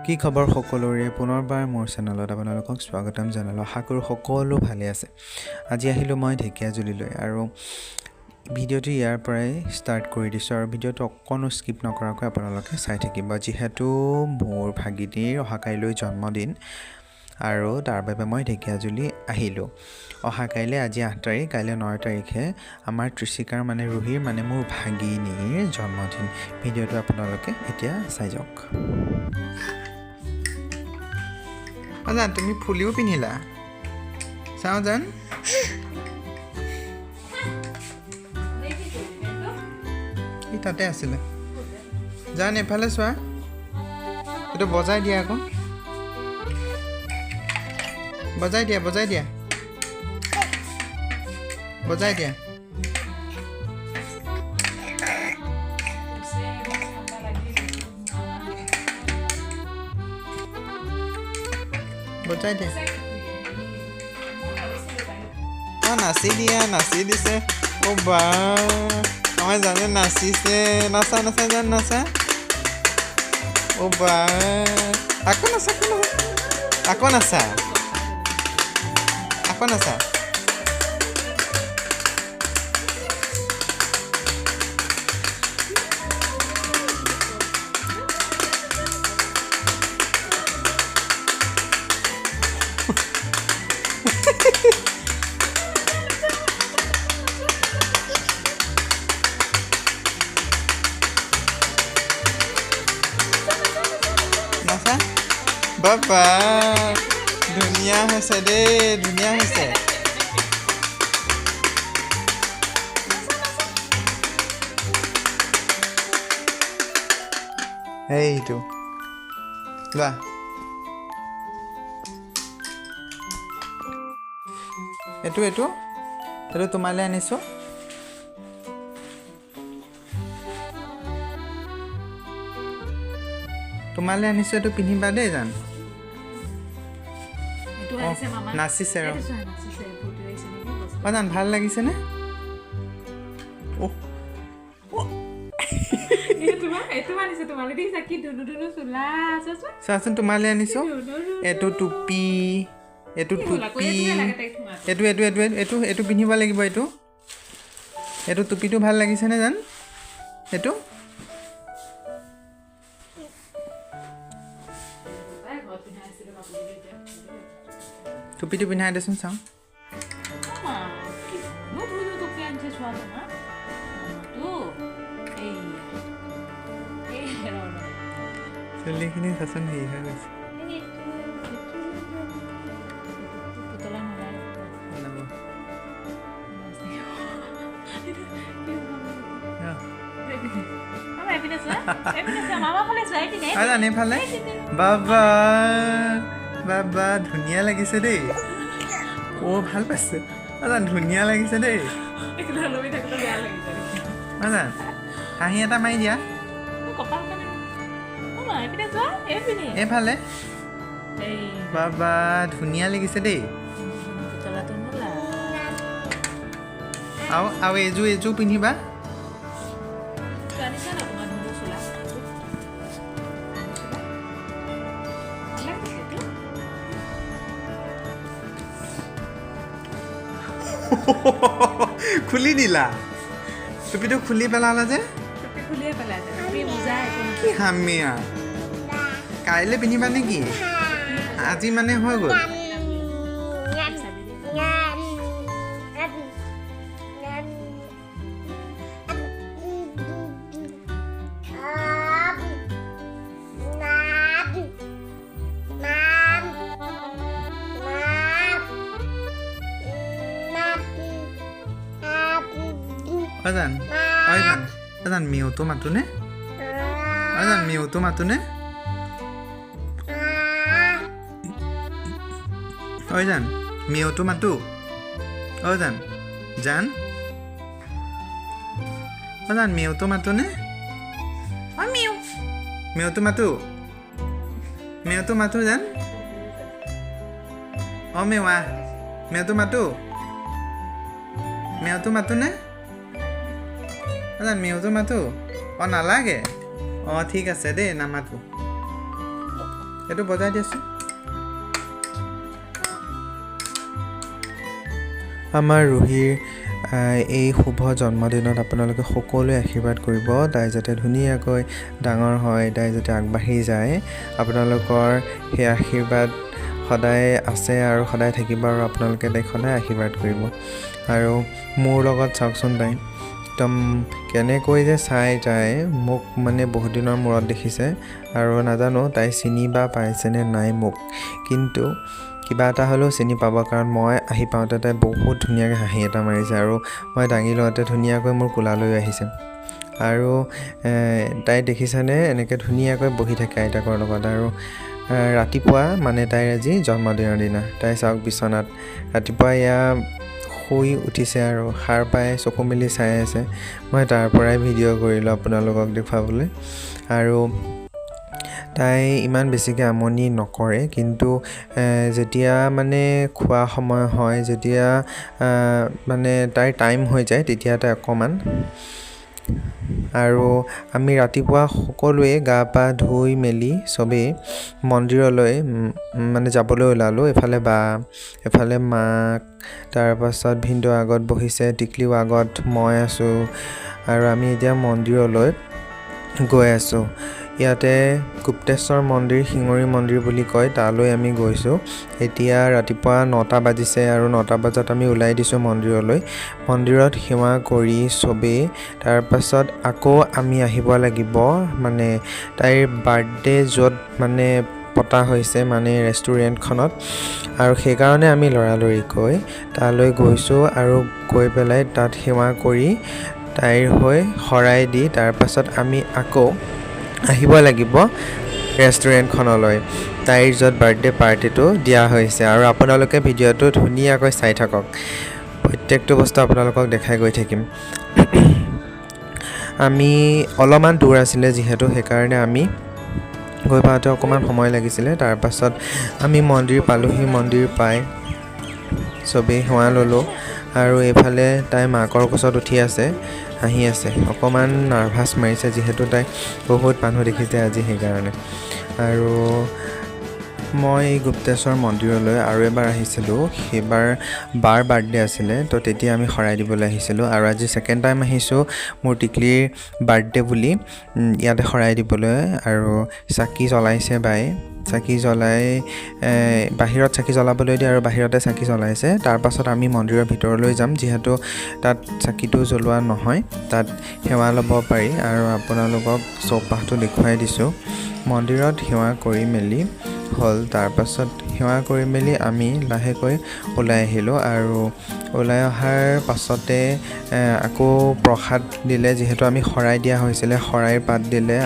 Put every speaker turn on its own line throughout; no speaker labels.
কি খবৰ সকলোৰে, পুনৰবাৰ মোৰ চেনেলত আপোনালোকক স্বাগতম জনালোঁ। আশা কৰোঁ সকলো ভালে আছে। আজি আহিলোঁ মই ঢেকীয়াজুলিলৈ আৰু ভিডিঅ'টো ইয়াৰ পৰাই ষ্টাৰ্ট কৰি দিছোঁ আৰু ভিডিঅ'টো অকণো স্কিপ নকৰাকৈ আপোনালোকে চাই থাকিব, যিহেতু মোৰ ভাগিনীৰ অহা কাইলৈ জন্মদিন আৰু তাৰ বাবে মই ঢেকীয়াজুলি আহিলোঁ। অহা কাইলৈ, আজি 8 তাৰিখ, কাইলৈ 9 তাৰিখে আমাৰ ত্ৰিশিকাৰ মানে ৰুহিৰ মানে মোৰ ভাগিনীৰ জন্মদিন। ভিডিঅ'টো আপোনালোকে এতিয়া চাই যাওক। জান, তুমি ফুলিও পিন্ধিলা, চাওঁ জান। তাতে আছিলে জান, এইফালে চোৱা, এইটো বজাই দিয়া আকৌ, বজাই দিয়া, বজাই দিয়া, বজাই দিয়া। বজাই দিয়া। অ, নাচি দিয়া, নাচি দিছে। অ বা, আমাৰ জানে নাচিছে। নাচা নাচা জান, নাচা। অ বা, আকৌ নাচা, আকৌ নাচা, আকৌ নাচা, আকৌ নাচা। নাচা। বাবা, ধুনীয়া হৈছে দেই, ধুনীয়া হৈছে। এইটো লোৱা, এইটো এইটো এইটো তোমালৈ আনিছোঁ। তোমালৈ আনিছোঁ, এইটো পিন্ধিবা দেই জান। নাচিছে ৰ। অ জান, ভাল লাগিছেনে? চোৱাচোন, তোমালৈ আনিছোঁ এইটো টুপি, এইটো টুপি, এইটো এইটো এইটো এইটো এইটো পিন্ধিব লাগিব। এইটো এইটো টুপিটো ভাল লাগিছেনে জান? এইটো টুপিটো পিন্ধাই দেচোন চাওঁ। চুলিখিনি চাচোন, হেৰি হৈ গৈছে। এইফালে বাবা, বাবা ধুনীয়া লাগিছে দেই। অ, ভাল পাইছে। জান, ধুনীয়া লাগিছে দেই। জান, হাঁহি এটা মাৰি দিয়া এইফালে। বাবা ধুনীয়া লাগিছে দেই। আৰু আৰু এইযোৰ এইযোৰ পিন্ধিবা। খুলি দিলা টুপিটো, খুলি পেলালা যে, কি হামিয়া। কাইলৈ পিন্ধিবা নেকি? আজি মানে হৈ গ'ল। অজান, অজান, অজান, মিউটো মাতোনে? অজান, মিউটো মাতোনে? অজান, মিউটো মাতো? অজান, জান, অজান, মিউটো মাতোনে? অ মিউ, মিউটো মাতো? মিউটো মাতো জান? অ মিউ, আহ, মিউটো মাতো? মিউটো মাতোনে? অজান, মিউটো মাতো? অ নালাগে। অ ঠিক আছে দেই, নামাতো। এইটো বজাই দিয়াচোন। আমাৰ ৰুহিৰ এই শুভ জন্মদিনত আপোনালোকে সকলোৱে আশীৰ্বাদ কৰিব, তাই যাতে ধুনীয়াকৈ ডাঙৰ হয়, তাই যাতে আগবাঢ়ি যায়। আপোনালোকৰ সেই আশীৰ্বাদ সদায় আছে আৰু সদায় থাকিব, আৰু আপোনালোকে তাইক সদায় আশীৰ্বাদ কৰিব। আৰু মোৰ লগত চাওকচোন, তাই একদম কেনেকৈ যে চাই, তাই মোক মানে বহুত দিনৰ মূৰত দেখিছে আৰু নাজানো তাই চিনি বা পাইছেনে নাই মোক, কিন্তু কিবা এটা হ'লেও চিনি পাব, কাৰণ মই আহি পাওঁতে তাই বহুত ধুনীয়াকৈ হাঁহি এটা মাৰিছে আৰু মই দাঙি লওঁতে ধুনীয়াকৈ মোৰ কোলালৈ আহিছে। আৰু তাই দেখিছেনে এনেকৈ ধুনীয়াকৈ বহি থাকে আইতাকৰ লগত। আৰু ৰাতিপুৱা মানে তাইৰ আজি জন্মদিনৰ দিনা, তাই চাওক বিচনাত ৰাতিপুৱা এয়া শুই উঠিছে আৰু সাৰ পাই চকু মেলি চাই আছে। মই তাৰ পৰাই ভিডিঅ' কৰিলোঁ আপোনালোকক দেখুৱাবলৈ। আৰু তাই ইমান বেছিকৈ আমনি নকৰে, কিন্তু যেতিয়া মানে খোৱা সময় হয়, যেতিয়া মানে তাইৰ টাইম হৈ যায়, তেতিয়া তাই অকণমান। আৰু আমি ৰাতিপুৱা সকলোৱে গা পা ধুই মেলি চবেই মন্দিৰলৈ মানে যাবলৈ ওলালোঁ। এফালে বা, এফালে মাক, তাৰপাছত ভিনদেউ আগত বহিছে, টিকলিও আগত, মই আছোঁ। আৰু আমি এতিয়া মন্দিৰলৈ গৈ আছোঁ। ইয়াতে গুপ্তেশ্বৰ মন্দিৰ, শিঙৰি মন্দিৰ বুলি কয়, তালৈ আমি গৈছোঁ। এতিয়া ৰাতিপুৱা 9টা বাজিছে আৰু 9টা বজাত আমি ওলাই দিছোঁ মন্দিৰলৈ। মন্দিৰত সেৱা কৰি চবেই তাৰপাছত আকৌ আমি আহিব লাগিব, মানে তাইৰ বাৰ্থডে য'ত মানে পতা হৈছে, মানে ৰেষ্টুৰেণ্টখনত। আৰু সেইকাৰণে আমি লৰালৰিকৈ তালৈ গৈছোঁ আৰু গৈ পেলাই তাত সেৱা কৰি তাইৰ হৈ শৰাই দি তাৰপাছত আমি আকৌ আহিব লাগিব ৰেষ্টুৰেণ্টখনলৈ, তাইৰ য'ত বাৰ্থডে পাৰ্টিটো দিয়া হৈছে। আৰু আপোনালোকে ভিডিঅ'টো ধুনীয়াকৈ চাই থাকক, প্ৰত্যেকটো বস্তু আপোনালোকক দেখাই গৈ থাকিম। আমি অলপমান দূৰ আছিলে যিহেতু, সেইকাৰণে আমি গৈ পাওঁতে অকণমান সময় লাগিছিলে। তাৰপাছত আমি মন্দিৰ পালোহি, মন্দিৰ পাই চবেই সেৱা ল'লোঁ। আৰু এইফালে তাই মাকৰ কোচত উঠি আছে, হাঁহি আছে, অকণমান নাৰ্ভাছ মাৰিছে যিহেতু তাই বহুত মানুহ দেখিছে আজি, সেইকাৰণে। আৰু মই এই গুপ্তেশ্বৰ মন্দিৰলৈ আৰু এবাৰ আহিছিলোঁ, সেইবাৰ বাৰ বাৰ্থডে আছিলে, তো তেতিয়া আমি শৰাই দিবলৈ আহিছিলোঁ। আৰু আজি ছেকেণ্ড টাইম আহিছোঁ মোৰ টিকলিৰ বাৰ্থডে বুলি ইয়াতে শৰাই দিবলৈ। আৰু চাকি জ্বলাইছে বায়ে, চাকি জ্বলাই বাহিৰত চাকি জ্বলাবলৈ দিয়ে আৰু বাহিৰতে চাকি জ্বলাইছে। তাৰপাছত আমি মন্দিৰৰ ভিতৰলৈ যাম, যিহেতু তাত চাকিটো জ্বলোৱা নহয়, তাত সেৱা ল'ব পাৰি। আৰু আপোনালোকক চৌপাশটো দেখুৱাই দিছোঁ। মন্দিৰত সেৱা কৰি মেলি হ'ল, তাৰপাছত সেৱা কৰি মেলি আমি লাহেকৈ ওলাই আহিলোঁ। আৰু ওলাই অহাৰ পাছতে আকৌ প্ৰসাদ দিলে, যিহেতু আমি শৰাই দিয়া হৈছিলে, শৰাইৰ পাত দিলে।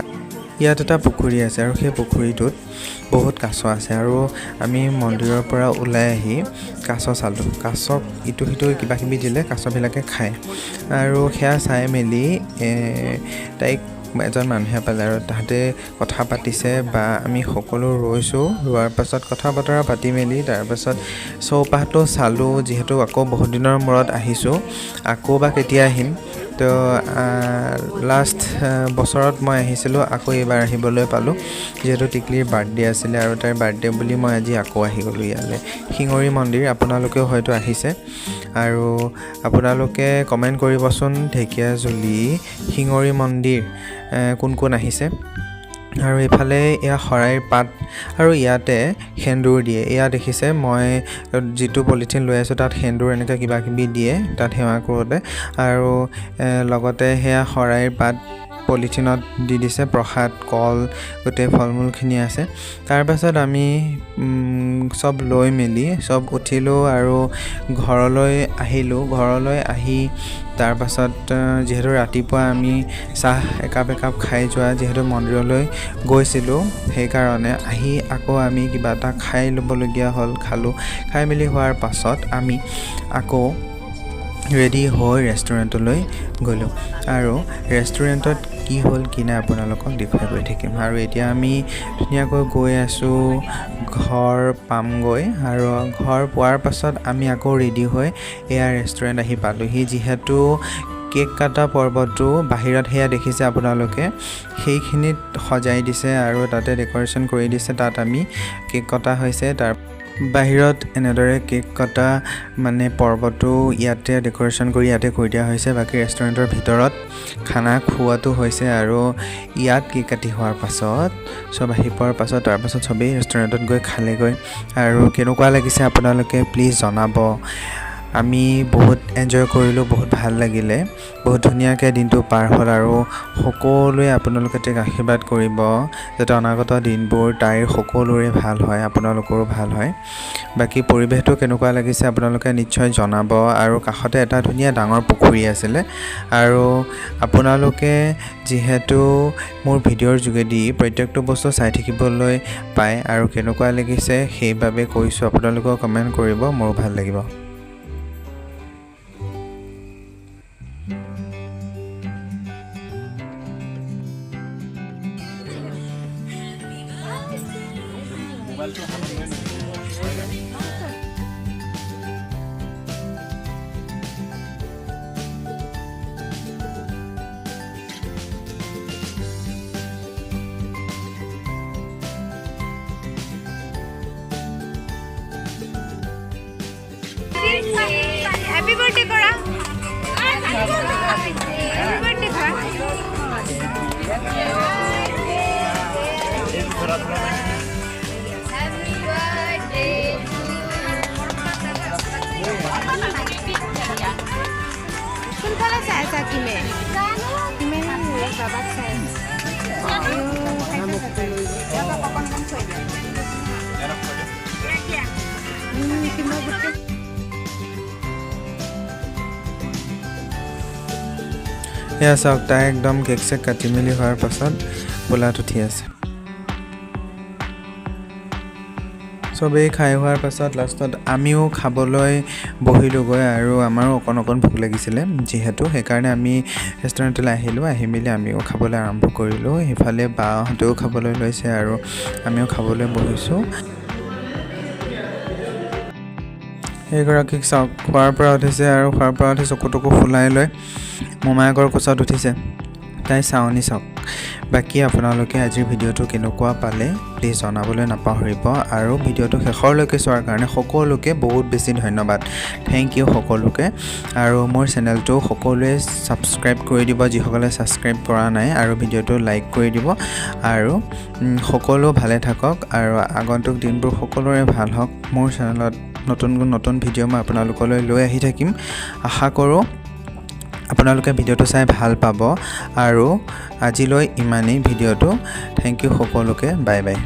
ইয়াত এটা পুখুৰী আছে আৰু সেই পুখুৰীটোত বহুত কাছ আছে। আৰু আমি মন্দিৰৰ পৰা ওলাই আহি কাছ চালোঁ, কাছক ইটো সিটো কিবা কিবি দিলে কাছবিলাকে খায়। আৰু সেয়া চাই মেলি তাইক এজন মানুহে পালে আৰু তাহাঁতে কথা পাতিছে বা আমি সকলো ৰৈছোঁ। ৰোৱাৰ পাছত কথা বতৰা পাতি মেলি তাৰপাছত চৌপাশটো চালোঁ, যিহেতু আকৌ বহুত দিনৰ মূৰত আহিছোঁ, আকৌ বা কেতিয়া আহিম। তো লাষ্ট বছৰত মই আহিছিলোঁ, আকৌ এইবাৰ আহিবলৈ পালোঁ যিহেতু টিকলিৰ বাৰ্থডে আছিলে আৰু তাইৰ বাৰ্থডে বুলি মই আজি আকৌ আহি গ'লোঁ ইয়ালৈ। শিঙৰি মন্দিৰ আপোনালোকেও হয়তো আহিছে, আৰু আপোনালোকে কমেণ্ট কৰিবচোন ঢেকীয়াজুলি শিঙৰি মন্দিৰ কোন কোন আহিছে। আৰু এইফালে এয়া শৰাইৰ পাত আৰু ইয়াতে সেন্দুৰ দিয়ে। এয়া দেখিছে মই যিটো পলিথিন লৈ আছোঁ তাত সেন্দুৰ এনেকৈ কিবা কিবি দিয়ে তাত সেৱা কৰোঁতে। আৰু লগতে সেয়া শৰাইৰ পাত পলিথিনত দি দিছে, প্ৰসাদ কল গোটেই ফল মূলখিনি আছে। তাৰপাছত আমি চব লৈ মেলি চব উঠিলোঁ আৰু ঘৰলৈ আহিলোঁ। ঘৰলৈ আহি তাৰপাছত যিহেতু ৰাতিপুৱা আমি চাহ একাপ একাপ খাই যোৱা, যিহেতু মন্দিৰলৈ গৈছিলোঁ, সেইকাৰণে আহি আকৌ আমি কিবা এটা খাই ল'বলগীয়া হ'ল, খালোঁ। খাই মেলি হোৱাৰ পাছত আমি আকৌ ৰেডি হৈ ৰেষ্টুৰেণ্টলৈ গ'লোঁ। আৰু ৰেষ্টুৰেণ্টত কি হ'ল কি নাই আপোনালোকক দেখুৱাই গৈ থাকিম। আৰু এতিয়া আমি ধুনীয়াকৈ গৈ আছোঁ, ঘৰ পামগৈ। আৰু ঘৰ পোৱাৰ পাছত আমি আকৌ ৰেডি হৈ এয়া ৰেষ্টুৰেণ্ট আহি পালোঁহি। যিহেতু কেক কটা পৰ্বটো বাহিৰত সেয়া দেখিছে আপোনালোকে, সেইখিনিত সজাই দিছে আৰু তাতে ডেক'ৰেশ্যন কৰি দিছে। তাত আমি কেক কটা হৈছে। তাৰ বাহিৰত এনেদৰে কেক কটা মানে পৰ্বটো ইয়াতে ডেক'ৰেশ্যন কৰি ইয়াতে কৰি দিয়া হৈছে। বাকী ৰেষ্টুৰেণ্টৰ ভিতৰত খানা খোৱাটো হৈছে আৰু ইয়াত কেক কাটি হোৱাৰ পাছত চব আহি পোৱাৰ পাছত তাৰপাছত চবেই ৰেষ্টুৰেণ্টত গৈ খালেগৈ। আৰু কেনেকুৱা লাগিছে আপোনালোকে প্লিজ জনাব। আমি বহুত এনজয় কৰিলোঁ, বহুত ভাল লাগিলে, বহুত ধুনীয়াকৈ দিনটো পাৰ হ'ল। আৰু সকলোৱে আপোনালোকে তাইক আশীৰ্বাদ কৰিব যাতে অনাগত দিনবোৰ তাইৰ সকলোৰে ভাল হয়, আপোনালোকৰো ভাল হয়। বাকী পৰিৱেশটো কেনেকুৱা লাগিছে আপোনালোকে নিশ্চয় জনাব। আৰু কাষতে এটা ধুনীয়া ডাঙৰ পুখুৰী আছিলে। আৰু আপোনালোকে যিহেতু মোৰ ভিডিঅ'ৰ যোগেদি প্ৰত্যেকটো বস্তু চাই থাকিবলৈ পায় আৰু কেনেকুৱা লাগিছে সেইবাবে কৈছোঁ, আপোনালোকেও কমেণ্ট কৰিব, মোৰো ভাল লাগিব।
Happy birthday করা, হ্যাপি বার্থডে করা। কোনফালে চাই আছা? কিমে কিমে বাবাক চাই আছে।
এয়া চাওক, তাই একদম কেক চেক কাটি মেলি হোৱাৰ পাছত কোলাত উঠি আছে। চবেই খাই হোৱাৰ পাছত লাষ্টত আমিও খাবলৈ বহিলোঁগৈ আৰু আমাৰো অকণ অকণ ভোক লাগিছিলে যিহেতু, সেইকাৰণে আমি ৰেষ্টুৰেণ্টলৈ আহিলোঁ। আহি মেলি আমিও খাবলৈ আৰম্ভ কৰিলোঁ। সিফালে বাহঁতেও খাবলৈ লৈছে আৰু আমিও খাবলৈ বহিছোঁ। এইগৰাকীক চাওক, খোৱাৰ পৰা উঠিছে আৰু খোৱাৰ পৰা উঠি চকু টকু ফুলাই লৈ মোমায়েকৰ কোচত উঠিছে। তাই চাৱনি চাওক। বাকী আপোনালোকে আজিৰ ভিডিঅ'টো কেনেকুৱা পালে প্লিজ জনাবলৈ নাপাহৰিব। আৰু ভিডিঅ'টো শেষৰলৈকে চোৱাৰ কাৰণে সকলোকে বহুত বেছি ধন্যবাদ, thank U সকলোকে। আৰু মোৰ চেনেলটো সকলোৱে ছাবস্ক্ৰাইব কৰি দিব যিসকলে ছাবস্ক্ৰাইব কৰা নাই, আৰু ভিডিঅ'টো লাইক কৰি দিব। আৰু সকলো ভালে থাকক আৰু আগন্তুক দিনবোৰ সকলোৰে ভাল হওক। মোৰ চেনেলত নতুন নতুন ভিডিঅ' মই আপোনালোকলৈ লৈ আহি থাকিম। আশা কৰোঁ আপোনালোকে ভিডিঅ'টো চাই ভাল পাব। আৰু আজিলৈ ইমানেই ভিডিঅ'টো। Thank U সকলোকে, বাই বাই।